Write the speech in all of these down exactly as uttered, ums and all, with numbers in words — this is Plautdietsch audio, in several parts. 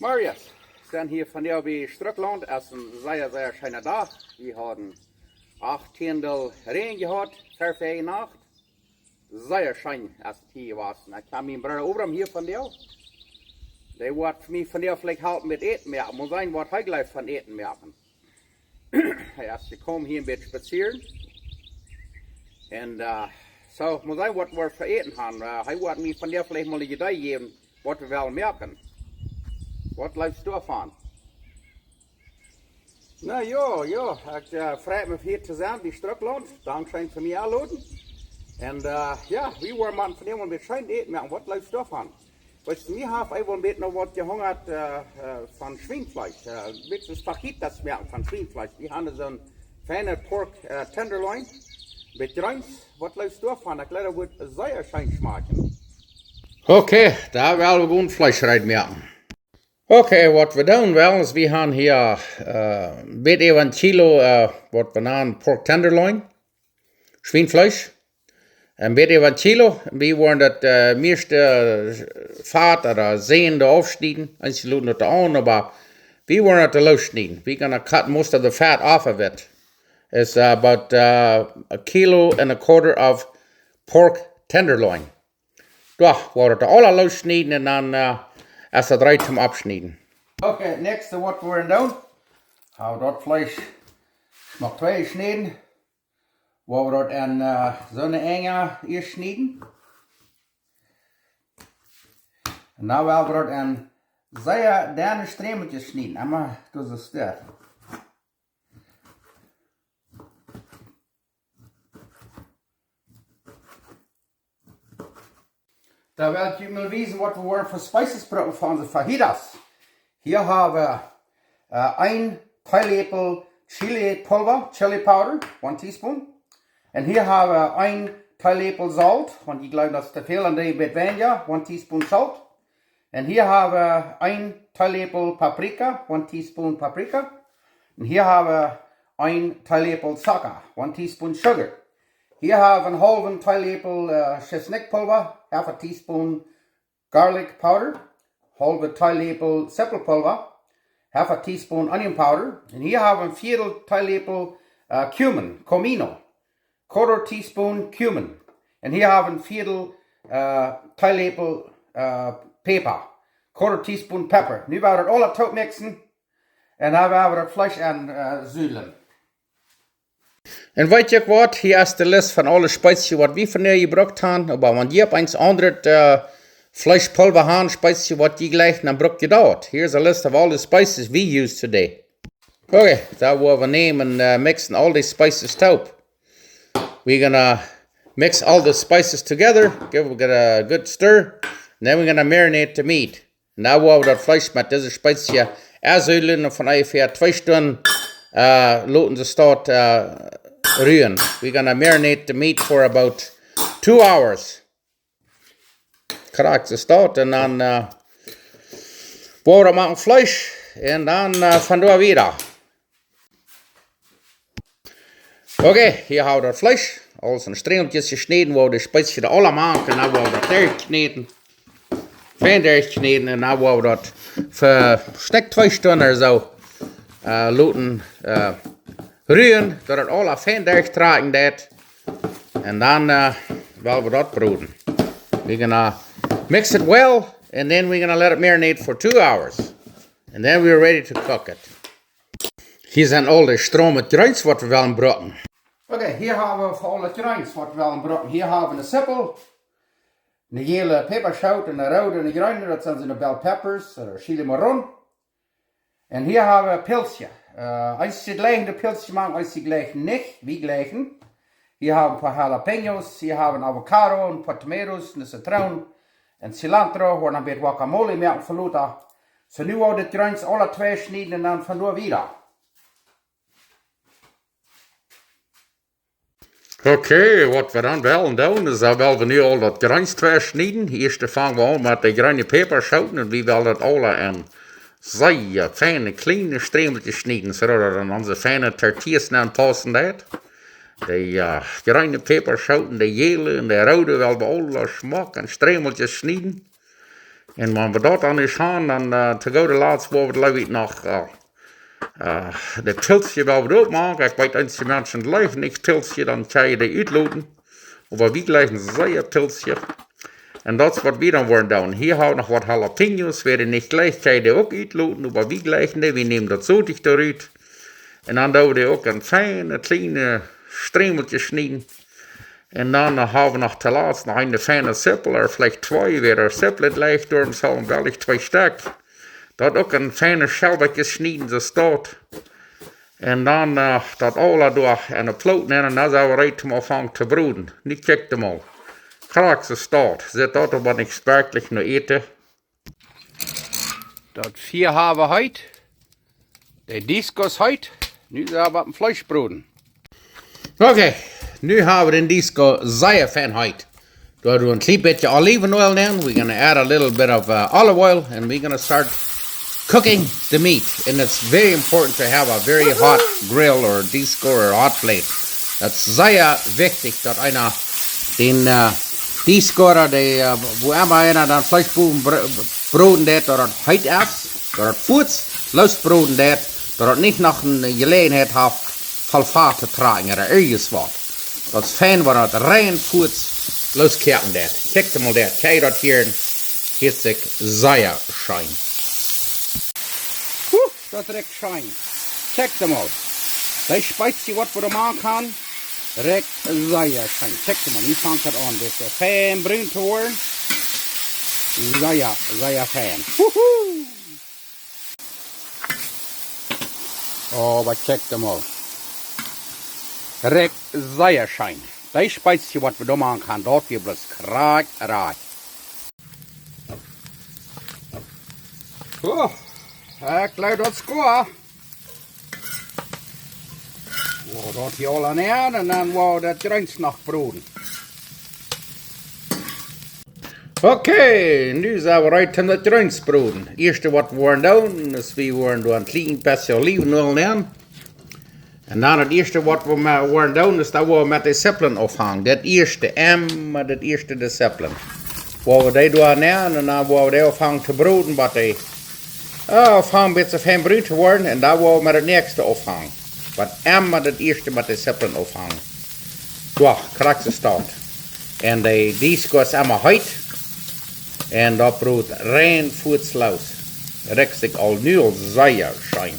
Marius, sent hia vondoag bie Strucklaunt. Es een sea, sea scheena Dach. Wie hauden acht Tiendel Räajen jehaut, ver, ver Nacht. Sea scheen es et hia jewast. Ekj hab mienen Brooda Obram hia vondoag. Dee woat mie vondoag veleicht halpen met Äten moaken. Mott seenen, waut hee jlikjt von Äten moaken. Hee es jekomen hia een bät spazieren. Un, äh, soo, mott seenen, waut wie fa Äten haben. Äh, hee woat mie vondoag veleicht mol eene Iedee jäwen, waut wie wellen moaken. Waut jlikjst du doavon? Na jo, jo, ekj, äh, frei mie hia to sennen, bie Strucklaunt. Dankscheen fa mie enloden. Un, äh, jo, wie woaren vondoag mol een bät scheen Äten moaken. Waut jlikjst du doavon? Weetst du, mie haft eemol een bät noch waut jehungat, äh, äh, von Schwienfleesch. Äh, een bät fajitas moaken von Schwienfleesch. Wie haben soon feina pork, äh, tenderloin. Met Jreens, waut jlikjst du doavon? Ekj jleew, daut woat sea scheen schmakjen. Okay, dan woa wie Fleesch reed moaken. Okay, waut wie doonen wellen es, wie haben hia, äh, een bät äwa een Kilo, äh, waut wie nanen pork tenderloin, Schwienfleesch. Een bät äwa een Kilo. Wie woaren daut, äh, mieeschte, äh, Fat ooda Sent aufschnieden. Eenje loten daut aun, oba wie woaren daut loosschnieden. We're gonna cut most of the fat off of it. It's about, uh, a kilo and a quarter of pork tenderloin. Jo, woa wie daut aula loosschnieden un dan, äh, es daut reed toom aufschnieden. Okay, näakjste waut wie woaren doonen. Hab daut Fleesch noch twee jeschnäden. Woa wie daut en, äh, soone Enj jeschnäden. Un dan woa wie daut en sea denne Strämelkjes schnieden. Emma, daut es daut. Dan well ekj junt mol wiesen, waut wie woaren fa Spices brucken fa onse fajitas. Hia hab wie, äh, een Teeläpel Chili Pulver, Chili Powder, one teaspoon. Un hia hab wie een Teeläpel Solt, wan jie jleewen daut es too väl, dan doo jie een bät weinja, one teaspoon salt. Un hia hab wie een Teeläpel Paprika, one teaspoon paprika. Un hia hab wie een Teeläpel Zocka, one teaspoon sugar. Hia hab wie een haulwen Teeläpel, äh, Schisnikpulva, half a teaspoon garlic powder, haulwen Teeläpel Sipelpulva, half a teaspoon onion powder. Un hia hab wie een Viedel Teeläpel, äh, cumin, comino, quarter teaspoon cumin. Un hia hab wie een Viedel, äh, Teeläpel, äh, Päpa, quarter teaspoon pepper. Nu woa wie daut aula toop mixen. Un dan woa wie daut Fleesch en, äh, sudlen. Un weet jie uk waut, hia es de List von aule Spezien waut wie vondoag jebrukt haben, oba wan jie opp eens aundret, äh, Fleeschpulva haben, Spezien waut jie jlikjen, dan brukt jie daut. Here's a list of all the spices we use today. Okay, dan woa wie nämen, äh, mixen aul dee Spices toop. We're gonna mix all the spices together, give it a good stir, and then we're gonna marinate the meat. Un dan woa wie daut Fleesch met dise Spezien ensudlen un fa onjefäa twee Stunden, äh, loten see doa, äh, ruen. We're gonna marinate the meat for about two hours. Krakjt soo es daut. Un dan, äh, woa wie daut moaken Fleesch. Un dan, äh, von doa wieda. Okay, hia hab wie daut Fleesch. Aules en Strenjselkjes jeschnäden, woa wie de Spezien aula mank. Un dan woa wie daut derchkjnäden. Fein derchkjnäden. Un dan woa wie daut fa, Stekj twee Stunden ooda soo, äh, loten, äh, ruen, daut et aula fein derchtrakjen deit. Un dan, äh, woa wie daut broden. We're gonna mix it well, and then we're gonna let it marinate for two hours. And then we're ready to cook it. Hia sent aul de Stroom met Jreens waut wie wellen brucken. Okay, hia hab wie fa aul de Jreens waut wie wellen brucken. Hia hab wie eene Sipel, eene jäle Päpaschoot, eene roode, eene jreene, daut sent soone bell peppers, ooda chile morrón. Un hia hab wie Pilzkjes. Äh, eenje jlikjen de Pilzkjes, mau eenje jlikjen nich, wie jlikjen. Hia hab wie een poa jalapeños, hia hab wie een Avocado, een poa tomatoes, eene Zitroon, un cilantro, woa wie een bät guacamole moaken von lota. Soo, nu woa wie dit Jreens aula twee schnieden un dan von doa wieda. Okay, waut wie dan wellen doonen, es, äh, well wie nu aul daut Jreens twee schnieden. Ieescht fang wie aun met de jreene Päpaschoot un wie wellen daut aula en sea feine, kjliene Strenjselkjes schnieden, soo daut et en onse feine Tortillas nenpaussen deit. De, äh, jreene Päpaschoot, de jäle un de roode well wie aula schmock en Strenjselkjes schnieden. Un wan wie daut dan nich haben, dan, äh, to goode latst woa wie, jleew ekj, noch, äh, äh, de Pilzje woa wie uk moaken. Ekj weet, eenje Menschen jleichen nich Pilzje, dan kjenn jie dee utloten. Oba wie jleichen sea Pilzje. Un daut es waut wie dan woaren doonen. Hia hab wie noch waut Jalapeños, wäa dee nich jleicht, kjenn jie dee uk utloten, oba wie jleichen dee, wie nämen daut Sotich doarut. Un dan doo wie dee uk en feine, kjliene Strämelkjes schnieden. Un dan, äh, hab wie noch to latst noch eene feine Zippel, ooda veleicht twee, wäa de Zippel jleicht, doarom sellen wie veleicht twee Stekj. Daut uk en feine Schelwakjes schnieden, soo aus daut. Un dan, äh, daut aula doa en de Plot nämen un dan sent wie reed om aunfangen to broden. Nu kjikjt mol. Krakjt soo aus daut. Sitt daut oba nich werkjlich no Äten. Daut Fia hab wie heet. De Disco es heet. Nu sell wie daut Fleesch broden. Okay, nu hab wie dän Disco sea fein heet. Doa doo wie een kjlien bät Oliven Oil nenn. We're gonna add a little bit of, uh, olive oil and we're gonna start cooking the meat. And it's very important to have a very hot grill or disco or hot plate. Daut es sea wichtich, daut eena dän, äh, Disco ooda de, äh, wua emma eena daut Fleesch broden, br-, broden deit, daut daut heet es, daut daut fuaz loosbroden deit, daut daut nich noch eene Jeläajenheit haft, voll Fat to trakjen ooda irjent waut. Daut es fein, wan daut rein fuaz looskoaken deit. Kjikjt mol daut, kjikjt daut hia, hieet sikj sea scheen. Huh, daut rikjt scheen. Kjikjt mol. Dee Spezie waut wie doa moaken, rikjt sea scheen. Kjikjt mol, nu fangt daut aun, dit, äh, fein brun to woaren. Sea, sea fein. Huhu. Oba kjikjt mol. Rikjt sea scheen. Dee Spezie waut wie doa moaken, daut wia bloos krakjt rajcht. Soo, ekj jleew daut es goa. Woa daut hia aul aun enn un dan woa wie daut Jreens noch broden. Okay, nu sent wie reed om daut Jreens to broden. Ieeschte waut wie woaren doonen, es wie woaren doa een kjlien bät Oliven Oil nenn. Un dan daut ieeschte waut wie woaren doonen, es daut wie met de Zippeln aunfangen. Daut ieeschte, emma daut ieeschte de Zippeln. Woa wie dee doa nenn un dan woa wie dee aunfangen to broden, waut dee, äh, aunfangen een bät fein brun to woaren. Un dan woa wie met daut näakjste aunfangen. Waut emma daut ieeschte met de Zippeln aunfangen. Soo, krakjt soo es daut. Un de Disco es emma heet. Un daut brodt rein fuaz loos. Rikjt sikj aul nu aul sea scheen.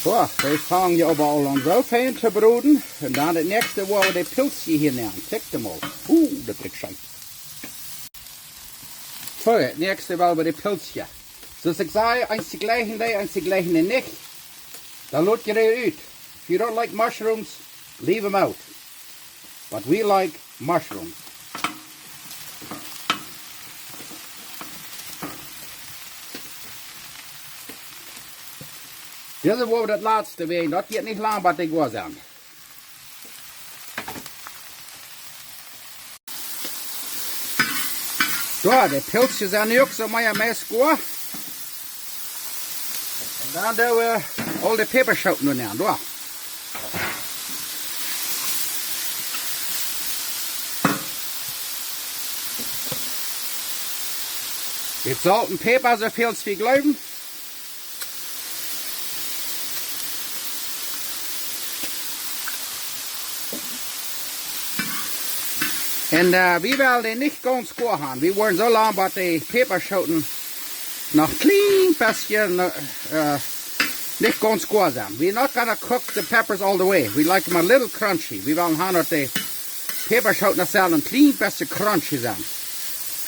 Soo, dee fangen je oba aul aun soo fein to broden. Un dan daut näakjste woa wie de Pilzje hia nenn. Kjikjt mol. Uh, daut rikjt scheen. Soo, daut näakjste woa wie de Pilzje. Soo aus ekj säd, eenje jleichen dee, eenje jleichen dee nich. Dan lot jie dee ut. If you don't like mushrooms, leave 'em out. But we like mushrooms. Dise woa wie daut latste wäajen, daut jeit nich lang, waut dee goa sent. Soo, de Pilzje sent nu uk soo mea meist goa. Un dan doo wie aul de Päpaschooten doa nenn, soo. Dit Solt un Päpa, soo väl aus wie jleewen. Un, äh, wie wellen dee nich gaunz goa haben. Wie woaren soo lang, waut de Päpaschooten noch kjlien bät, äh, nich gaunz goa sent. We're not gonna cook the peppers all the way. We like 'em a little crunchy. Wie wellen haben, daut de Päpaschooten noch sellen een kjlien bät crunchy sennen.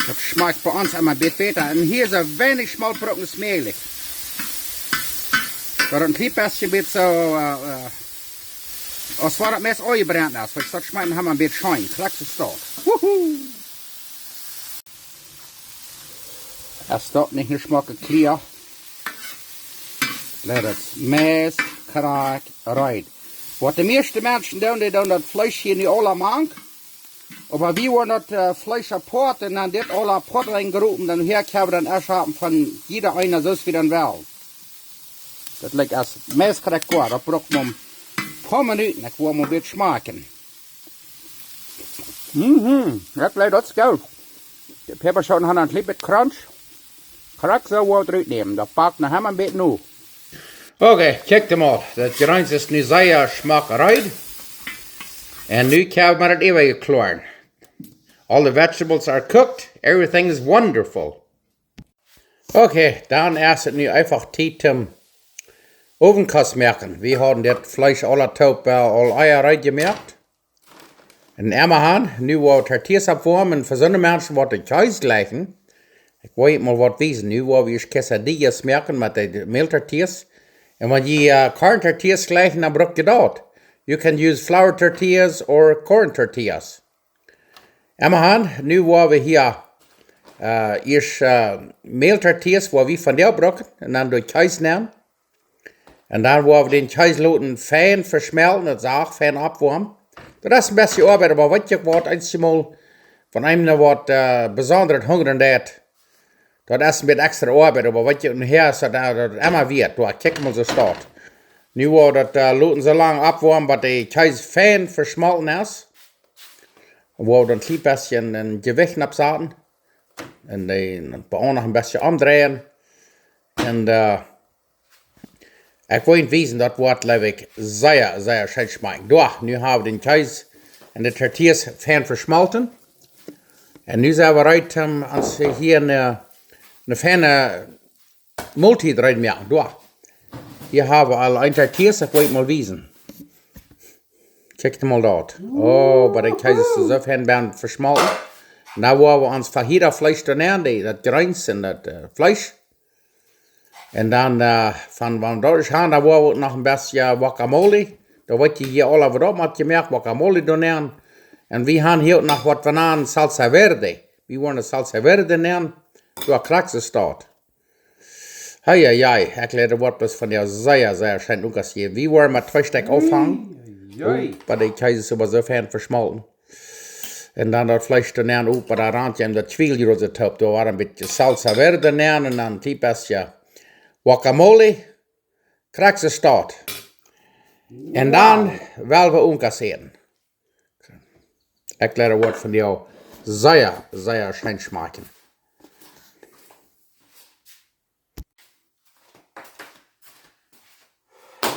Daut schmakjt bie ons emma een bät bäta. Un hia soo weinich Schmolt brucken aus mäajlich. Daut een kjlien bät, bät soo, äh, äh, aus wan daut meist aunjebrent es. Wiels daut schmakjt emma een bät scheen. Krakjt soo es daut. Wuhu! Es daut nich een schmocke Kjlia? Daut es meist krakjt reed. Waut de mieeschte Menschen doonen, dee doonen daut Fleesch hia nu aula mank. Oba wie woaren daut, äh, Fleesch apoat un dan dit aula apoat engropen, dan hia kjenn wie dan ieescht haben von jieda eena, soo aus wie dan wellen. Daut likjt aus meist krakjt goa, daut brukt mau een poa Minuten, ekj woa mau een bät schmakjen. Mhm, daut likjt, daut es goot. Pepaschooten haben een kjlien bät Crunch. Krakjt soo woa wie daut rutnämen. Daut backt noch emma een bät nu. Okay, kjikj mol. Daut Jreens es nu sea schmock reed. Un nu kjenn wie daut äwa kloaren. All the vegetables are cooked. Everything is wonderful. Okay, dan es et nu eefach Tiet toom Owenkost moaken. Wie hauden dit Fleesch aula toop, äh, aul ea reed jemoakt. Un emma han, nu woa wie Tortillas oppwoamen. Fa soone Menschen waut de Kjees jlikjen. Ekj well junt mol waut wiesen. Nu woa wie ieescht quesadillas moaken met de Mäl-Tortillas. Un wan jie, äh, corn tortillas jlikjen, dan bruck jie daut. You can use flour tortillas or corn tortillas. Emma han, nu woa wie hia, äh, ieescht, äh, Mäl-Tortillas, woa wie von dee brucken, un dan doa Kjees nämen. Un dan woa wie dän Kjees loten fein veschmelten, daut sach fein oppwoamen. Daut es een bät Oabeit, oba weet jie waut, eenjemol, wan eena waut, äh, besondret hungren deit, daut es een bät extra Oabeit, oba weet jie, un hia es daut, äh, daut emma wieet. Doa, kjikj mol soo stoakj. Nu woa wie daut, äh, loten soo lang oppwoamen, bat de Kjees fein veschmolten es. Woa wie dan een kjlien bät een Jewicht oppsaten. Un dee dan uk noch een bät omdreien. Un, äh, ekj well junt wiesen, daut woat, jleew ekj, sea, sea scheen schmakjen. Doa, nu hab wie dän Kjees un de Tortillas fein veschmolten. Un nu sent wie reed, om ons hia een, een feine Moltiet reed moaken. Doa. Hia hab wie aul een Tortillas, ekj well junt mol wiesen. Kjikj mol daut. Oh, oba de Kjees es soo fein bie veschmolten. Un dan woa wie ons fajita Fleesch doa nämen, dee, daut Jreens un daut, äh, Fleesch. Un dan, äh, von, wan wie daut ieescht han, dan woa wie uk noch een bät Guacamole. Daut woat hia aula waut opp met jemoakt, Guacamole doa nämen. Un wie han hia uk noch waut wie nanen Salsa Verde. Wie woaren Salsa Verde nämen. Doa krakjt soo stoakj. Hei, hei, hei, ekj leew daut Wuat bloos von dee sea, sea scheen uk aus hia. Wie woaren met twee Stekj aunfangen. Hei, hei. Oh, oba de Kjees es oba soo fein veschmolten. Un dan daut Fleesch doa nämen, oh, oba doa rant je daut Kjwieeljrod toop. Doa woat een bät Salsa Verde nämen un dan een kjlien bät Guacamole. Krakjt soo stoakj. Un dan woa wie Owenkost äten. Ekj leew daut Wuat von dee sea, sea scheen schmakjen.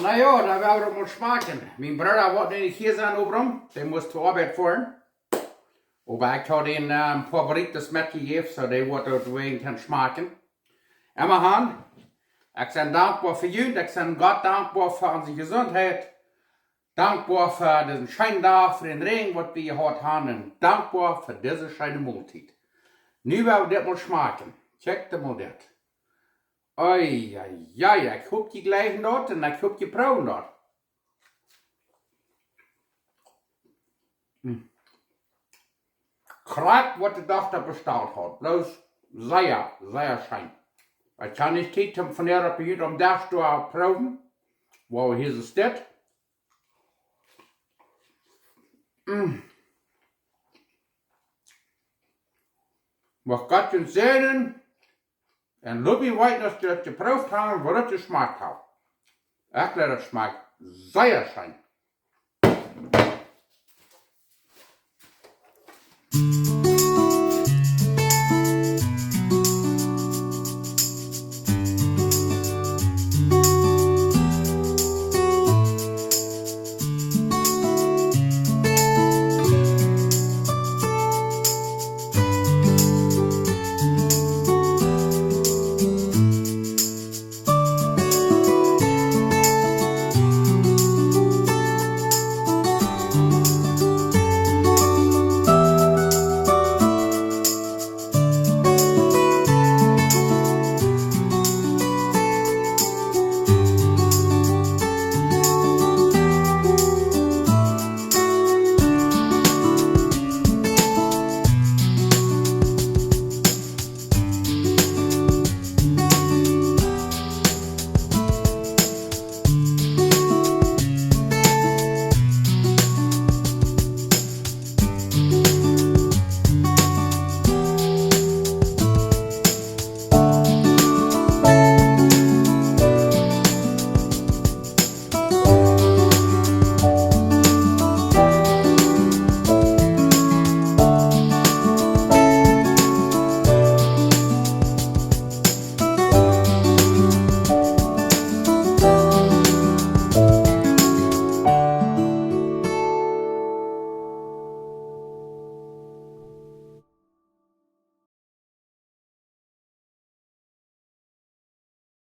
Na jo, dan woa wie mol schmakjen. Mien Brooda woat nu nich hia sennen, Obram. Dee must to Oabeit foaren. Oba ekj haud am, äh, een poa burritos metjejäft, soo dee woat daut wäajen kjennen schmakjen. Emma han, ekj sie dankboa fa junt, ekj sie Gott dankboa fa onse Jesuntheit. Dankboa fa disen scheenen Dach, fa dän Räajen, waut wie jehaut haben, un dankboa fa dise scheene Moltiet. Nu woa wie dit mol schmakjen. Kjikj mol dit. Oi, oi, oi, ekj hop, jie jlikjen daut un ekj hop, jie proowen daut. Mm. Krakjt waut de Dochta bestalt haud. Bloos sea, sea scheen. Ekj haud nich Tiet om von hia opp hia aum Desch to proowen. Wow, hia es dit. Mm. Mucht Gott junt säajnen. Un lot mie weeten, aus jie daut jeprooft haben, woo daut jeschmakt haft. Ekj jleew, daut schmakjt sea scheen.